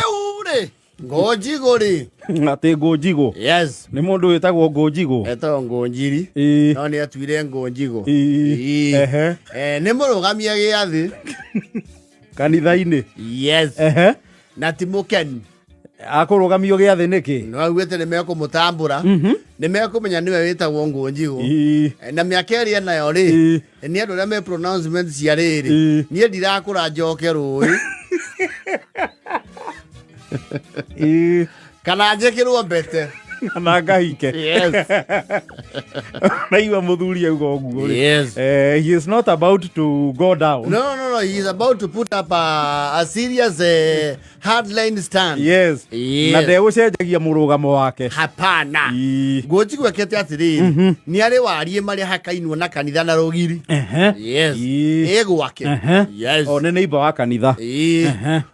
Rĩu rĩ, Ngũnjigũ rĩ. Atĩ Ngũnjigũ? Yes. Nĩ mũndũ wĩtagwo Ngũnjigũ? Etagwo Ngũnjiri. No nĩ atuire Ngũnjigũ. Ĩĩ. Ehe. Eh, nĩ mũrũgamia gĩathĩ. Kanitha-inĩ? Yes. Na ti mũkeni. Akũrũgamio gĩathĩ nĩkĩ? No augĩte nĩ mekũmũtambũra. Nĩ mekũmenya nĩwe wĩtagwo Ngũnjigũ. Eh, na mĩaka ĩrĩa nayo rĩ, nĩ andũ arĩa me pronouncement cia rĩrĩ. Niĩ ndirakũra njoke rũĩ. Kana njĩkĩrwo mbete. Kana ngahike. Yes. Naigua mũthuri auga ũguo rĩ. Yes. Eh, he is not about to go down. No, no, no. He is about to put up a serious hardline stand. Yes. Yes. Na ndegũcenjagia mũrũgamo wake. Hapana. Ngũnjigua ekete atĩrĩrĩ, nĩ arĩ wariĩ marĩa hakainwo na kanitha na rũgiri. Yes. Ĩ gwake. Yes. O nĩ neighbor wa kanitha. Ĩĩ.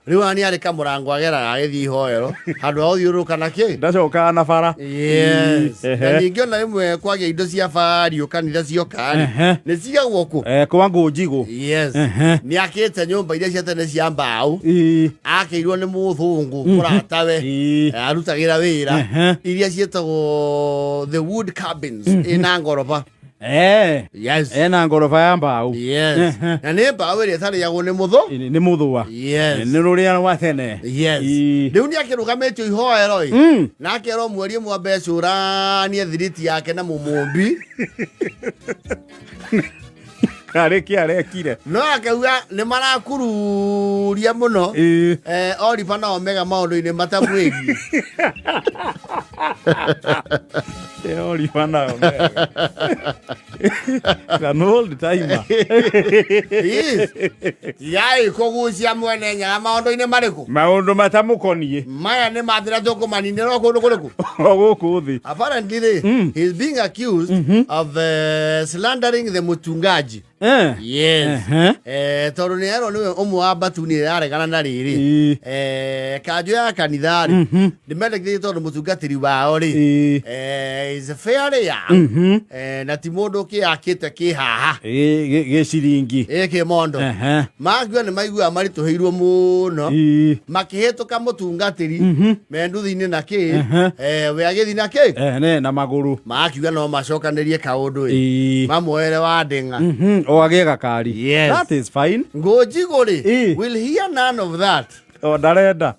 Rĩu ona nĩ arĩ kamũrango ageraga agĩthiĩ ihoero handũ ha gũthiũrũrũka na kĩ. Ndacokaga na bara. Yes. Ehe. Na ningĩ ona rĩmwe kwagĩa indo cia bariũ kanitha cioka rĩ, nĩ cigagwo kũ? Eh, kwa Ngũnjigũ. Yes. Ehe. Nĩ akĩte nyũmba iria cia tene cia mbaũ. Ĩĩ. Akĩirwo nĩ mũthũngũ mũratawe. Arutagĩra wĩra. Iria ciĩtagwo the wood cabins ĩna ngoroba. Eh. Yes. Ena ngoroba ya mbaũ. Yes. Na nĩ mbaũ ĩrĩa ĩtarĩagwo nĩ mũthũ. Nĩ mũthũa. Yes. Nĩ rũrĩa rwa tene. Yes. Ĩĩ. Rĩu nĩ akĩrũgamĩtio ihoero ĩ. Na akerwo mweri ĩmwe ambe ecũranie thiriti yake na mũmũmbi. Karĩ kĩ arekire? No akauga nĩ marakururia mũno. Eh, Oliver na Omega maũndũ-inĩ matamwĩgiĩ. Eh, Oliver na Omega. He's an old timer. Yes. Tigai kũgucia mwene nyaga maũndũ-inĩ marĩkũ? Maũndũ matamũkoniĩ. Maya nĩ mathĩra tũkũmaninĩra o kũndũ kũrĩkũ? O gũkũ thĩ. Apparently, mm. he's being accused of slandering the mutungaji. Eh. Yes. Ehe. Eh, tondũ nĩ erwo nĩwe ũmwe wa mbatuni ĩrĩa yaregana na rĩrĩ Ĩĩ. eh, kanjũ ya kanitha rĩ ndĩmendekithĩtie tondũ mũtungatĩri wao rĩ eh, is fairly young eh, na ti mũndũ ũkĩakĩte kĩhaha Ĩ, gĩciringi. ĩ kĩmondo Ehe. makiuga nĩ maiguaga maritũhĩirwo mũno Ĩĩ. makĩhĩtũka mũtungatĩri me nduthi-inĩ na kĩ eh, we agĩthi na kĩ Eh, ne na magũrũ. Makiuga no macokanĩrie kaũndũ ĩ Ĩĩ. mamuoere wa ndĩng'a. O agĩe gakari. Yes. That is fine. Ngũnjigũ rĩ Ĩĩ. will hear none of that. O ndarenda.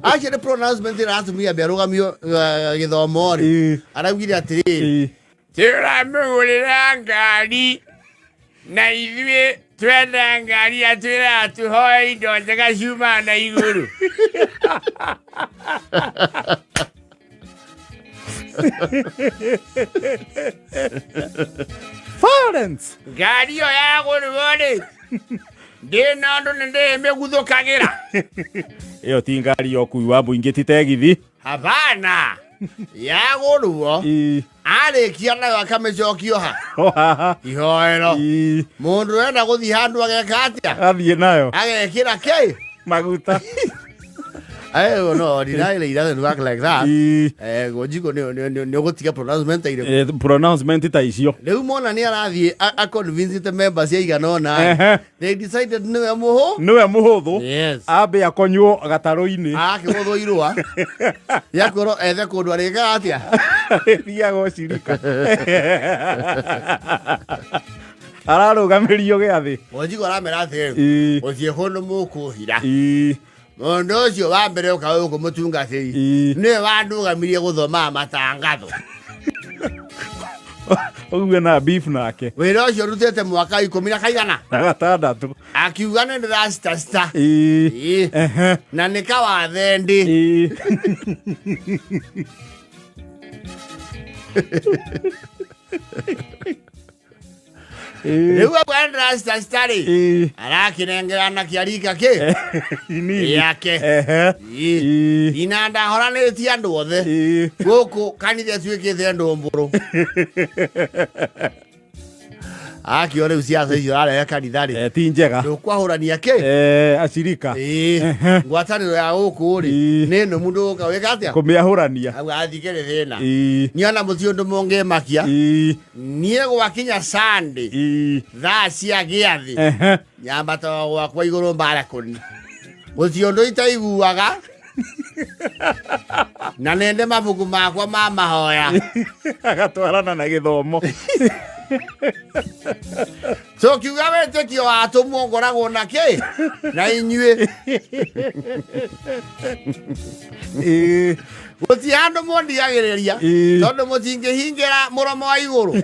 Actually pronouncement ĩrĩa atumia ambe arũgamio gĩthomo rĩ Ĩĩ. araugire atĩrĩrĩ Ĩĩ. Tũramũgũrĩra ngari na ithuĩ twenda ngari atwĩraga tũhoe indo njega ciumaga na igũrũ. Violence. Ngari ĩyo yagũrwo rĩ ndĩna ũndũ nĩ ndĩmĩguthũkagĩra. Ĩyo ti ngari ya ũkui wa mũingĩ ti tegithi. Hapana yagũrwo Ĩĩ. arĩkia nayo akamĩcokio ha O haha. ihoero Ĩĩ. mũndũ ũrenda gũthiĩ handũ ageka atĩa Athiĩ nayo. agekĩra kĩ Maguta. I don't know, ordinarily it doesn't work like that. Ĩĩ. Eh, Ngũnjigũ nĩ ũgũtiga pronouncement ta irĩkũ. Eh, pronouncement ta icio. Rĩu mona nĩ arathiĩ a-convinced members aigana ũna. Ehe. They decided nĩwe mũhũ. Nĩwe mũhũthũ. Yes. Ambe akonywo gatarũ-inĩ. Akĩgũthwo irũa. Rĩakwĩrwo ethe kũndũ arĩkaga atĩa? Thiaga ũcirika. Ararũgamĩrio gĩathĩ. Ngũnjigũ aramera atĩrĩrĩ. Ĩĩ. Gũtirĩ kũndũ mũkũhira. Ĩĩ. Mũndũ ũcio wa mbere ũka gũkũ mũtungatĩri Ĩĩ. nĩwe wandũgamirie gũthomaga matangatho. Ũguo na beef nake. Wĩra ũcio rutĩte mwaka ikũmi na kaigana. Na gatandatũ. Akiuga nĩ ndĩracitacita. Ĩĩ. Ĩĩ. Ehe. Na nĩ kawathe ndĩ. Ĩĩ. Rĩu auga nĩ ndĩracitacita rĩ. Ĩĩ. Arakĩnengerana kĩarika kĩ. Inini. Yake. Ehe. Ĩĩ. Ĩĩ. Ina ndahoranĩtie andũ othe. Ĩĩ. Gũkũ kanitha ĩtuĩkĩte ndũmbũrũ. Akĩo rĩu ciaca icio ararehe kanitha rĩ. Eh, ti njega. Ndũkwahũrania kĩ? Eh, acirika. Ĩĩ. Ngwatanĩro ya gũkũ rĩ Ĩĩ. nĩ nũmu ndũgũka wĩka atĩa? Kũmĩahũrania. Au athikĩrĩ thĩna. Ĩĩ. Niĩ ona mũtirĩ ũndũ mũngĩmakia. Ĩĩ. Niĩ gwakinya Sunday Ĩĩ. thaa cia gĩathĩ Ehe. nyambataga gwakwa igũrũ mbarakũni. Gũtirĩ ũndũ itaiguaga na nende mabuku makwa ma mahoya. Agatwarana na gĩthomo. Tũkiuga wĩtĩkio wa atũmwo ngoragwo na kĩ na inyuĩ. Gũtirĩ handũ mũndigagĩrĩria tondũ mũtingĩhingĩra mũromo wa igũrũ.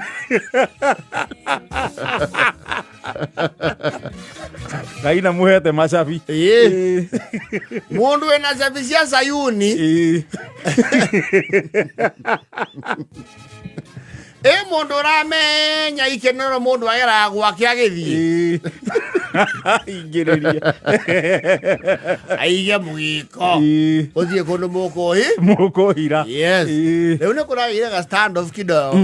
Ngai na muhete macabi. Mũndũ wĩna cabi cia Sayuni ĩ mũndũ ũramenya ikenero mũndũ ageraga gwake agĩthiĩ Ingĩrĩria. Aige mũgĩko ũthiĩ kũndũ mũkũhi Mũkũhira. Yes. Rĩu nĩ kũragĩire ga stand off kidogo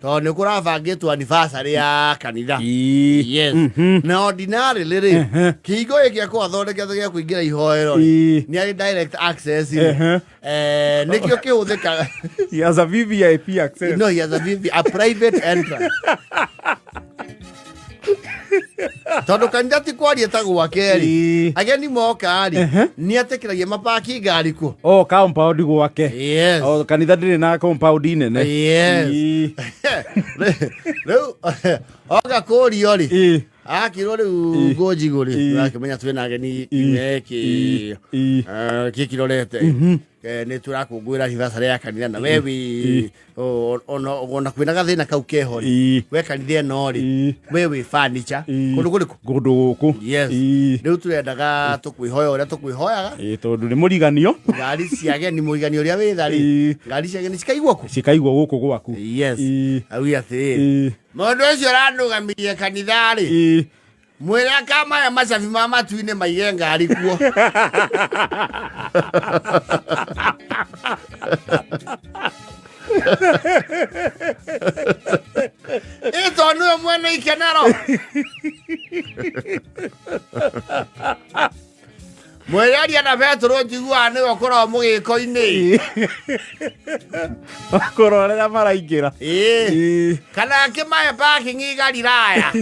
tondũ nĩ kũrabangĩtwo anniversary ya kanitha. Yes. Na ordinarily rĩ, kĩhingo gĩkĩ gĩa gĩa kũingĩra ihoero rĩ, nĩ arĩ direct access rĩ. Nĩkĩo kĩhũthĩkaga. He has a VVIP access. No, he has a VV, a private entrance. Tondũ kanitha ti kwaria ta gwake rĩ, ageni moka rĩ, nĩ atĩkĩragia mapaki ngari kuo. Oh, compound gwake. Yes. Oh, kanitha ndĩrĩ na compound nene. Yes. Rĩu oka kũrio rĩ, akirwo rĩu ngũnjigũ rĩ, ũrakĩmenya twĩna ageni gĩkĩ kĩkirorete nĩ tũrakũngũĩra anniversary ya kanitha na we wĩ ona kwĩna gathĩna kau keho rĩ, we kanitha ĩno rĩ, we wĩ furniture kũndũ kũrĩkũ? Kũndũ gũkũ. Yes. Rĩu tũrendaga tũkwĩhoya ũrĩa tũkwĩhoyaga. Tondũ nĩ mũriganio. Ngari cia ageni mũriganio ũrĩa wĩ tha rĩ, ngari cia ageni cikaigwo kũ? Cikaigwo gũkũ gwaku. Yes. Auge atĩrĩrĩ, mũndũ ũcio ũrandũgamirie kanitha rĩ, mwĩre akamaya macabi ma matu-inĩ maige ngari kuo. Ĩ tondũ nĩwe mwene ikenero. Mwĩre aria na Petero njiguaga nĩwe ũkoragwo mũgĩko-inĩ. Kũrora rĩrĩa maraingĩra. Kana akĩmahe parking Galilaya.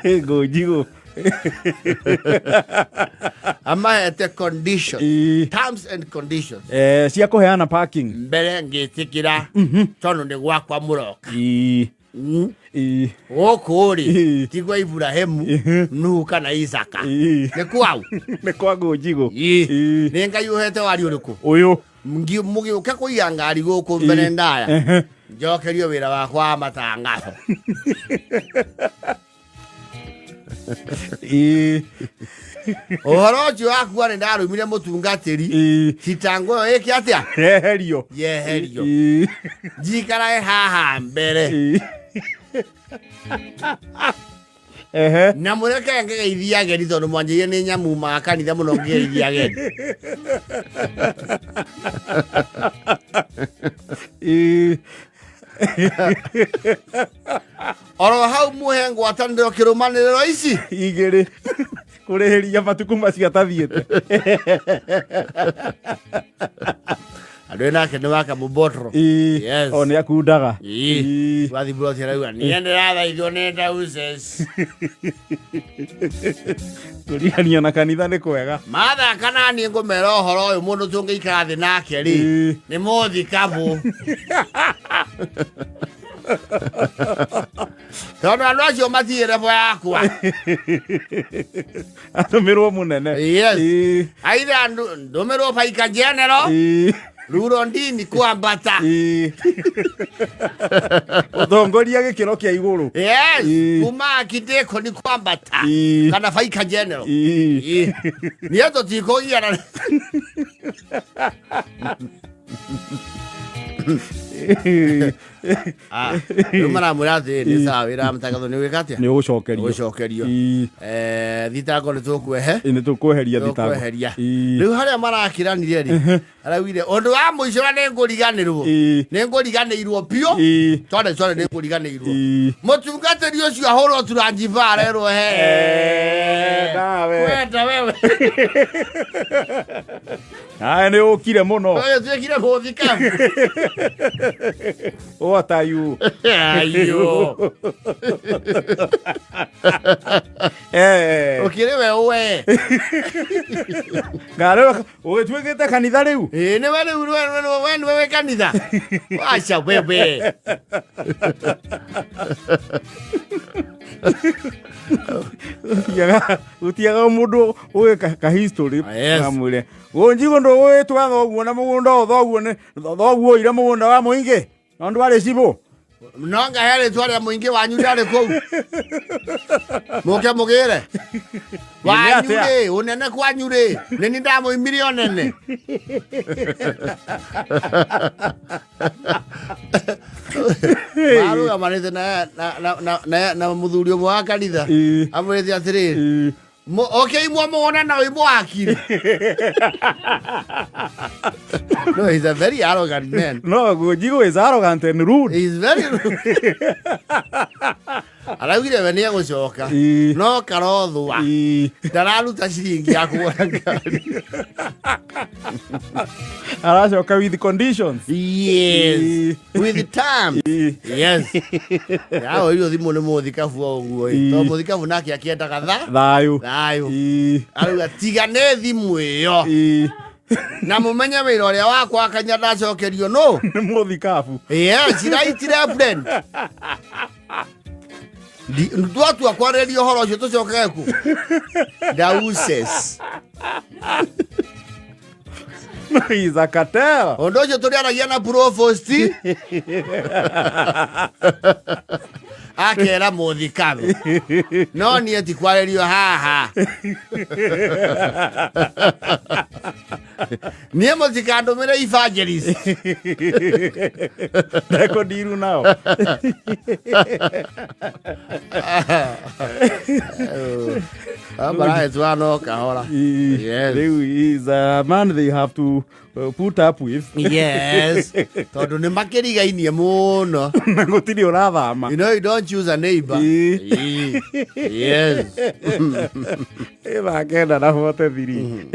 Ngũnjigũ. Amahete condition, terms and conditions. Cia kũheana parking. Mbere ngĩtĩkĩra tondũ nĩ gwakwa mũroka. Gũkũ rĩ, ti gwa Iburahĩmu, Nuhu kana Isaka. Nĩ kwau. Nĩ kwa Ngũnjigũ. Nĩ Ngai ũhete wari ũrĩkũ? Ũyũ. Mũgĩũka kũiga ngari gũkũ mbere ndaya. Njokerio wĩra wakwa wa matangatho. Ũhoro ũcio wakua nĩ ndarumire mũtungatĩri. Thitango ĩyo ĩke atĩa? Yeherio. Yeherio. Njikarage haha mbere. Na mũreke ngĩgeithia ageni tondũ mwanjĩire nĩ nyamu ma kanitha mũno ngĩgeithia ageni. Oro hau muhe ngwatanĩro kĩrũmanĩrĩro ici igĩrĩ kũrĩhĩria matukũ macio atathiĩte. Andũ nake nĩ waka mũbotro. Yes. O nĩ akundaga. Wathi broti arauga niĩ ndĩrathaithwo nĩ Ndauses. Kũrigania na kanitha nĩ kwega. Mathaka na niĩ ngũmera ũhoro ũyũ mũndũ tũngĩikara thĩ nake rĩ, nĩ mũthikabu. Tondũ andũ acio matirĩ level yakwa. Atũmĩrwo mũnene. Yes. Aitha ndũmĩrwo baika general. Ruro ndini kwambata. Ũtongoria gĩkĩro kĩa igũrũ. Yes. Kuma akideko ni kwambata. Kana baika general. Niĩ tũtikũgiana. Rĩu maramwĩra atĩ nĩ sawa wĩra wa matangatho nĩ gwĩka atĩa? Nĩ ũgũcokerio. Ũgũcokerio. Thitango nĩ tũkwehe. Nĩ tũkweheria thitango. Tũkweheria. Rĩu harĩa marakĩranire rĩ, araugire ũndũ wa mũico na nĩ ngũriganĩrwo. Nĩ ngũriganĩirwo biũ. Tondũ sorry nĩ ngũriganĩirwo. Mũtungatĩri ũcio ahũrwo turanjiba arerwo he. Nawe. Kwenda we Wewe. Aya nĩ ũkire mũno. Ũyũ tuĩkire mũthikabu. What are you? Ayo. Eh. Ũkĩrĩ we we. Ngarĩ ũgĩtuĩkĩte kanitha rĩu. Ĩĩ nĩwe rĩu we nĩwe wĩ kanitha. Aca wewe. Gũtiaga mũndũ ũĩ ka history. Yes. Amwĩre. Gũnjigũ ndũgũgĩtua thoguo na mũgũnda ũyũ thoguo nĩ thoguo oire mũgũnda wa mũingĩ. No ndwarĩ cibũ. No ngahe rĩtwa rĩa mũingĩ wanyu ndarĩ kũu. Mũke mũgĩre. Wanyu atĩa? rĩ, ũnene kwanyu rĩ, nĩ niĩ ndamũimire ũnene. Marũgamanĩte na mũthuri ũmwe wa kanitha. Ĩĩ. Amwĩrĩte atĩrĩrĩ, Ĩĩ. Ũkĩimwo mũgũnda na ũimwo hakiri. No, he's a very arrogant man. No, Gũnjigũ is arrogant and rude. He's very rude. Araugire we nĩ egũcoka. Ĩĩ. No karothwa. Ĩĩ. Ndararuta ciringi ya kũgũra ngari. Aracoka with conditions. Yes. Ĩĩ. With time. Ĩĩ. Yes. Yaoirio thimũ nĩ mũthikabu o ũguo. Ĩĩ. Tondũ mũthikabu nake akĩendaga tha. Thayũ. Thayũ. Ĩĩ. Arauga tiga nĩ thimũ ĩyo. Ĩĩ. Na mũmenye wĩra ũrĩa wakwa kanya ndacokerio nũ. Nĩ mũthikabu. Yes, right reverend. Twatua kwarĩria ũhoro ũcio tũcokage kũ? Dauses. He's a cartel. Ũndũ ũcio tũrĩaragia na provost. Akera mũthikabu. No niĩ ti kwarĩrio haha. Niĩ mũtikandũmĩre evangelist. Ndekũndiru nao. Marahetwa no kahora. Ĩĩ. Yes. Rĩu is a man they have to put up with. Yes. Tondũ nĩ makĩrigainie mũno. Na gũtirĩ ũrathama. You know you don't choose a neighbor. Ĩĩ. Ĩĩ. Yes. Ĩ thaa kenda na 43.